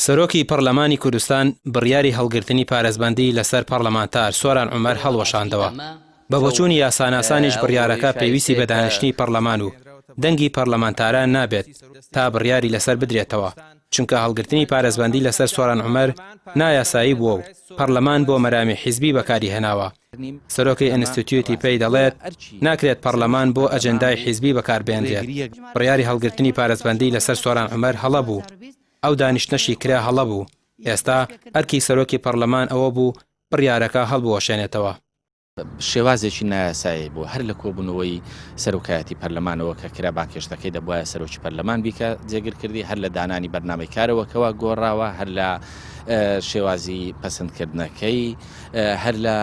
سەرۆکی پەڕلەمانی کوردستان بڕیاری هەڵگرتنی پارێزبەندی لەسەر پەڕلەمانتار سۆران عومەر هەڵوەشاندەوە. بە بۆچوونی یاساناسانیش بڕیارەکە پێویستی بە دانیشتنی پەڕلەمان و دەنگی پەڕلەمانتاران نابێت تا بڕیاری لەسەر بدرێتەوە، چونکە هەڵگرتنی پارێزبەندی لەسەر سۆران عومەر نایاسایی بووە و پەڕلەمان بۆ مەرامی حیزبی بەکاری هێناوە. سەرۆکی ئینستیتیوتی پەی دەڵێت، ناکرێت پەڕلەمان بۆ ئەجێندای حیزبی بەکاربهێنرێت، بڕیاری هەڵگرتنی پارێزبەندی لەسەر سۆران عومەر هەڵە بوو، ئەو دانیشتنەشی کرا هەڵە بوو، ئێستا ئەرکی سەرۆکی پەڕلەمان ئەوە بوو بڕیارەکە هەڵبوەشێنێتەوە. شێوازێکی نایاسایی بوو، هەر لە کۆبوونەوەی سەرۆکایەتی پەرلەمانەوە کە کرا بانگهێشتەکەی دەبوایە سەرۆکی پەرلەمان بیکا جێگر کردی، هەر لە دانانی بەرنامەی کارەوە کەوا گۆڕاوە، هەر لە شێوازی پەسەندکردنەکەی، هەر لە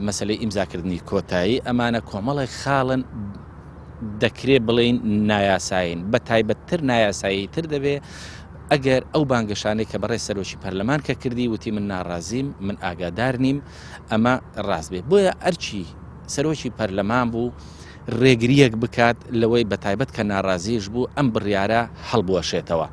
مەسەلەی ئیمزاکردنی کۆتایی، ئەمانە کۆمەڵێک خاڵن دەکرێ بڵێین نایاسایین، بە تایبەتتر نایاسایی تر دەبێ ئەگەر ئەو بانگەشانەی کە بەڕێز سەرۆکی پەرلەمان کە کردی وتی من ناڕازیم، من ئاگادار نیم، ئەمە ڕاست بێ. بۆیە ئەرکی سەرۆکی پەرلەمان بوو ڕێگرییەک بکات لەوەی بە تایبەت کە ناڕازیش بوو ئەم بڕیارە هەڵبوەشێتەوە.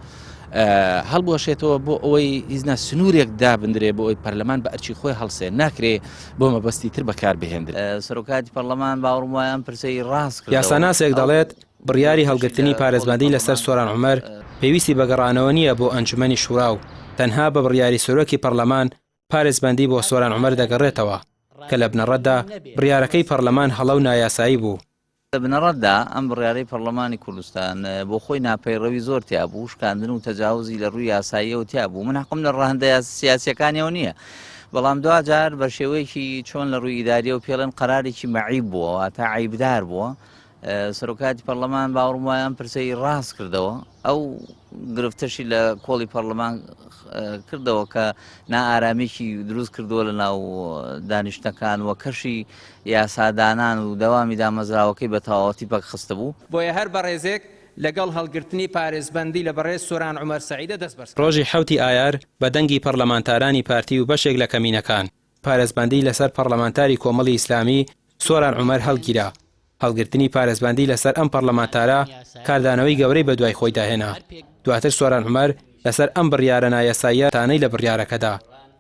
هەڵبوەشێتەوە بۆ ئەوەی ئیزنا سنوورێک دابندرێ بۆ ئەوی پەرلەمان بە ئەرکی خۆی هەڵسێ ناکرێ بۆ مەبەستی تر بەکار بهێندرێ. سەرۆکایەتی پەرلەمان باوەڕم وایە ئەم پرسەی ڕاست کردەوە. یاساناسێک دەڵێت، بڕیاری هەڵگرتنی پارێزبەندی لەسەر سۆران عومەر پێویستی بە گەڕانەوە نییە بۆ ئەنجومەنی شورا و تەنها بە بڕیاری سەرۆکی پەرلەمان پارێزبەندی بۆ سۆران عومەر دەگەڕێتەوە کە لە بنەڕەتدا بڕیارەکەی پەرلەمان هەڵە و نایاسایی بوو. لە بنەڕەتدا ئەم بڕیارەی پەڕلەمانی کوردستان بۆ خۆی ناپەیڕەوی زۆر تیا بوو، شکاندن و تەجاوزی لە ڕووی یاساییەوە تیا بوو، من حەقم لە ڕەهەندە سیاسییەکانیەوە نییە، بەڵام دواجار بە شێوەیەکی چۆن لە ڕووی ئیداریەوە پێڵێن قەرارێکی مەعیب بووە، واتە عەیبدار بووە، سەرۆکایەتی پەڕلەمان باوەڕم وایە ئەم پرسەی ڕاست کردەوە، ئەو گرفتەشی لە کۆڵی پەڕلەمان کردەوە کە نائارامیی دروست کردووە لە ناو دانیشتنەکان و کەشی یاسادانان و دەوامی دامەزراوەکەی بە تەواوەتی پەک خستبوو. بۆیە هەر بەڕێزێک لەگەڵ هەڵگرتنی پارێزبەندی لە بەڕێز سۆران عومەر سەعیدە دەست بەرز. ڕۆژی حەوتی ئایار بە دەنگی پەڕلەمانتارانی پارتی و بەشێک لە کەمینەکان، پارێزبەندی لەسەر پەڕلەمانتاری کۆمەڵی ئیسلامی سۆران عومەر هەڵگیرا. هەڵگرتنی پارێزبەندی لەسەر ئەم پەڕلەمانتارە کاردانەوەی گەورەی بەدوای خۆیدا هێنا. دواتر سۆران عومەر لەسەر ئەم بڕیارە نایاساییە تانەی لە بڕیارەکەدا.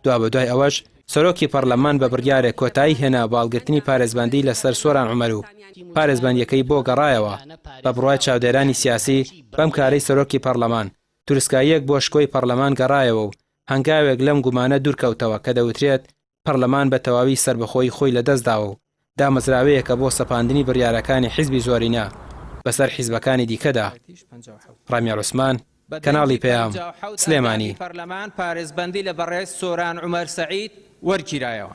دوابەدوای ئەوەش سەرۆکی پەڕلەمان بە بڕیارێک کۆتایی هێنا بە هەڵگرتنی پارێزبەندی لەسەر سۆران عومەر و پارێزبەندیەکەی بۆ گەڕایەوە. بە بڕوای چاودێرانی سیاسی بەم کارەی سەرۆکی پەڕلەمان تروسکاییەک بۆ شکۆی پەڕلەمان گەڕایەوە و هەنگاوێک لەم گومانە دوورکەوتەوە کە دەوترێت پەڕلەمان بە تەواوی سەربەخۆیی خۆی لەدەستداوە و دامەزراوەیەکە بۆ سەپاندنی بڕیارەکانی حیزبی زۆرینە بەسەر حیزبەکانی دیکەدا. ڕامیار عوسمان، کەناڵی پەیام، سلێمانی. پەرلەمان پارێزبەندی لە بەڕێز سۆران عومەر سەعید وەرگیرایەوە.